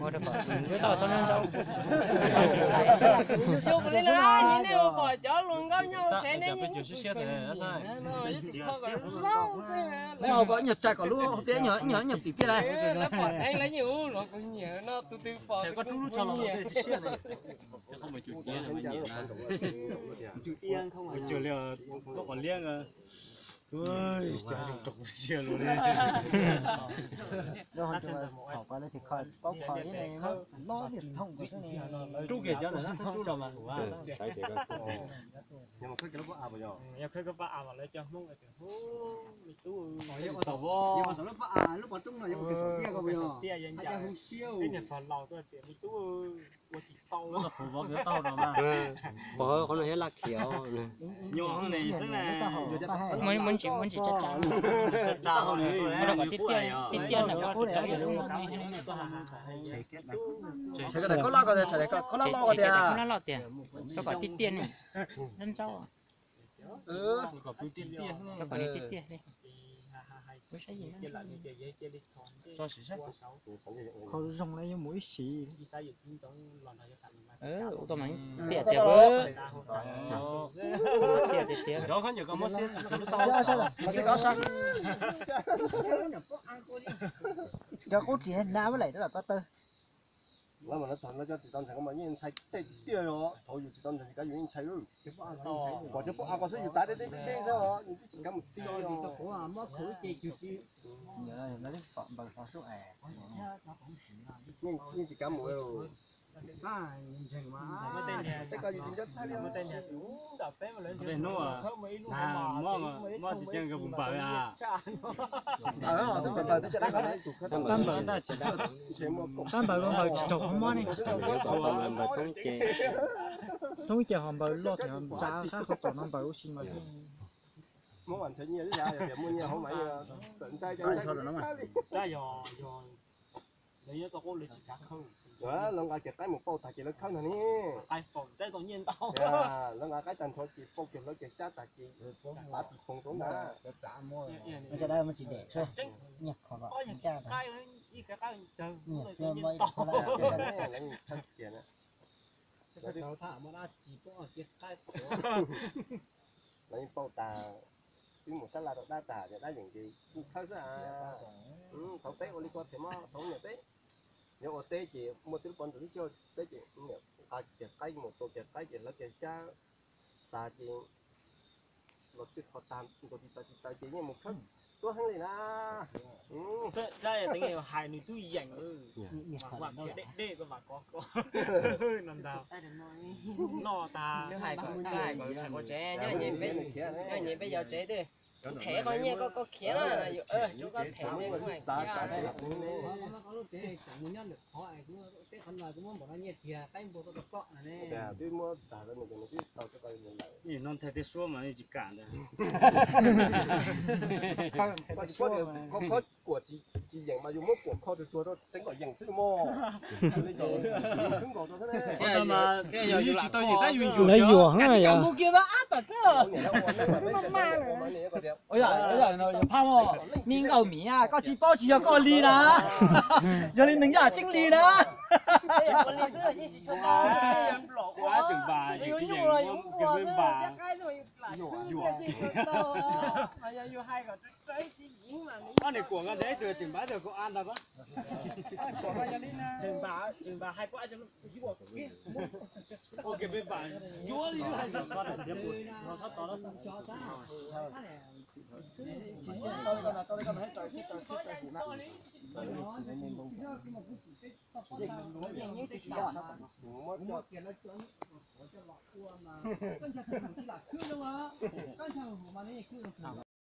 Ua rau kom tau txhob nyob ntau. Yog kuv li na, nej ua pom cov hluas nkauj nyob hauv tsev ne, siab siab. Nyob kom nyuag tsa kom lub hauv pliaj, nyuag nyuag pim pliaj na. Lawv pom dheev lawv nyiam ua los kuv nyiam no, tus twg pom koj rub lub tsho los siab. Ua cuag li tuaj qhov liab. Rub kiag cov ntawd tso mas. Yog khawb koj pab av mas lawv cov Hmoob, me tub, tiaj, hu siab, niag pog laus tuaj tias me tub, ua tsis tau, pov qhov no thiab laj khiav. Nyob ne xwb na. Muab ntsis, muab ntsis tsa tsa, muab rau kom tib tiaj, tib tiaj na. Khaub loj ko tias, khaub loj loj ko tias, khaub loj loj tias, rau kom tib tiaj ne, ntsaub ntsaub. Rau kom tib tiaj ne. Kho zoo na, yuav mus ib sim. Ua tau mas tiaj tiag, tiaj tiag. Cov qub ris na, lawm pab tawg. Lawv mas lawv tag lawv cov tsis tau ntseeg mas yeej ntshai tej tiag os. Thaum yus tsis tau ntseeg tsis kav yus yeej ntshai. Kom cov poj av ko xwb yus txav deb deb deb xwb os, yus twb tsis kav mus ti. Yeej tsis kav mus. Tej ko yus tsis nco txhaj li. Hnub mob tsis ceeb kawg mus npawg a. Tab npawg, tab npawg tsis raug qhov mob ne. Thoob ces ho npawg loj thiab ntsa sab qhov txos no npawg ua si mas. Lawv nqa kiag qaib mus pauj tag ces lawv khawb no ne. Lawv nqa qaib tag nrho ces pauj kiag hlawv kiag xyab tag ces pav pis poog rau ntag. Lawv yeej pauj tag, twb mus sab laj rau dab tag ces dab yeem ces kuj khawb xwb. Thaum teb ua li ko thiaj mob, thaum niam teb, yog ua teb ces muaj tej lub pov ntxoog tib si teb ces niam nqa kiag qaib mus pauj kiag qaib ces hlawv kiag xyab tag ces los txij qhov tag nkaus tsis taus tsis taus ces yeej mus khawb tuab heev li na. Hais nws twb yeem, dej dej ko mas kov kov no ntag. Noj tag. Hais kom tsev, nyob nyias peb yau tsev twb them qhov nyiaj koj, koj khiav na, yus tsuav koj them ne, kuv hais khiav. Twb muab tag rau nws ces nws twb tau rau koj lawm. No nthe tej suab mas tsis kam ntag. Koj tsis paub tias kho kuam tsis yeem mas yus muab kuam kho tsuag tsuag rau tseev kom yeem xwb mog. Twb nkaus rau thiab ne. Yus tsis tau yeem tab yus yuam, yuam heev. Phaj mog, me nkauj mim, koj tsis paub tsis yog koj li na. Yog li neeg yaj ceeb li na. Tseem npam, tseem npam hais koj yuam. Ua ke peb npam yuav li hais.